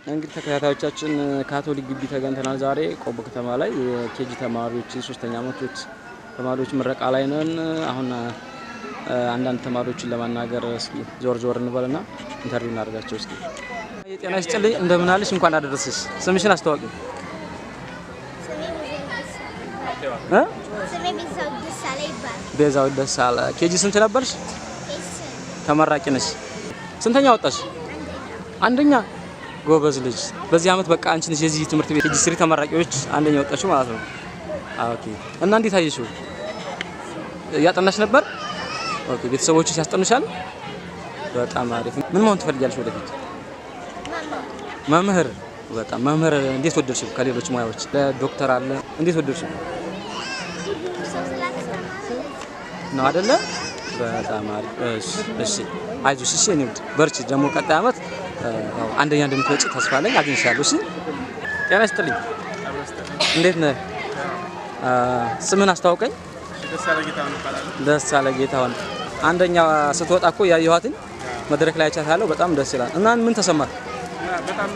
እንግዲህ ተከታታዮቻችን ካቶሊክ ግቢ ተገኝተናል። ዛሬ ቆቦ ከተማ ላይ የ KG ተማሪዎች የሶስተኛ ዓመቶች ተማሪዎች ምረቃ ላይ ነን። አሁን አንዳንድ ተማሪዎችን ለማናገር እስኪ ዞር ዞር እንበልና interview እናደርጋቸው እስኪ። የጤና ይስጥልኝ፣ እንደምን አለሽ? እንኳን አደረሰሽ። ስምሽን አስተዋውቂ። እ ስሜ ቤዛዊት ደሳለ ይባላል። ቤዛዊት ደሳለ። KG ስንት ነበርሽ? ተመራቂ ነሽ። ስንተኛ ወጣሽ? አንደኛ። ጎበዝ ልጅ። በዚህ አመት በቃ አንቺ ነሽ የዚህ ትምህርት ቤት KG 3 ተመራቂዎች አንደኛ ወጣሽው ማለት ነው። Okay። እና እንዴት አየሽው? እያጠናሽ ነበር? Okay። ቤተሰቦችሽ ያስጠኑሻል? በጣም አሪፍ። ምን መሆን ትፈልጊያለሽ ወደፊት? መምህር። በጣም መምህር። እንዴት ወደድሽው? ከሌሎች ሙያዎች ለዶክተር አለ፣ እንዴት ወደድሽው? ነው አይደለ? በጣም አሪፍ። እሺ፣ እሺ፣ አይዞሽ። እሺ፣ እኔ ውድ በርቺ። ደግሞ ቀጣይ አመት ያው አንደኛ እንደምትወጪ ተስፋ አለኝ። አግኝሻለሁ። እሺ፣ ጤና ይስጥልኝ። እንዴት ነህ? ስምህን አስተዋውቀኝ። ደሳለ ጌታሁን። አንደኛ ስትወጣ እኮ ያየኋትን መድረክ ላይ አይቻታለሁ። በጣም ደስ ይላል። እና ምን ተሰማህ? በጣም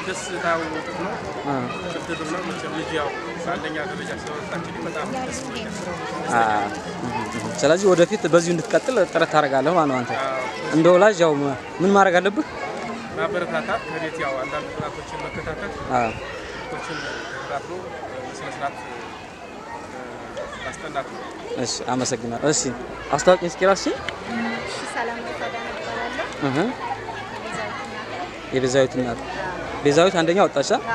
ደስታው እጥፍ ነው፣ እጥፍ ነው። መቼም ልጅ ያው በአንደኛ ደረጃ ስለወጣች በጣም ደስ ብሎኛል። ስለዚህ ወደፊት በዚሁ እንድትቀጥል ጥረት ታደርጋለህ ማለት ነው። አንተ እንደ ወላጅ ያው ምን ማድረግ አለብህ? ማበረታታት፣ ከቤት ያው አንዳንድ ጥናቶችን መከታተል፣ ቶችን ተከታትሎ በስነ ስርዓት ማስጠናት ነው። እሺ፣ አመሰግናለሁ። እሺ፣ አስታውቂኝ እስኪ ራስሽን። እሺ፣ ሰላም ታዳና እባላለሁ። የቤዛዊት እናት። ቤዛዊት አንደኛ ወጣች። አንደኛ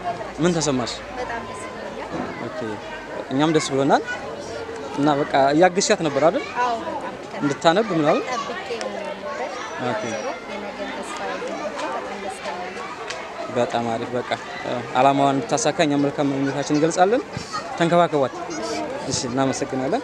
ወጣች። ምን ተሰማሽ? በጣም ደስ ብሎኛል። Okay፣ እኛም ደስ ብሎናል። እና በቃ እያገዝሻት ነበር አይደል? አዎ፣ በጣም እንድታነብ ምናምን ጠብቄው ነበር። Okay። ዞሮ የነገን ተስፋ ያየሁት በጣም ደስተኛ ነኝ። በጣም አሪፍ። በቃ አላማዋን እንድታሳካ እኛም መልካም ምኞታችን እንገልጻለን። ተንከባከቧት። እሺ፣ እናመሰግናለን።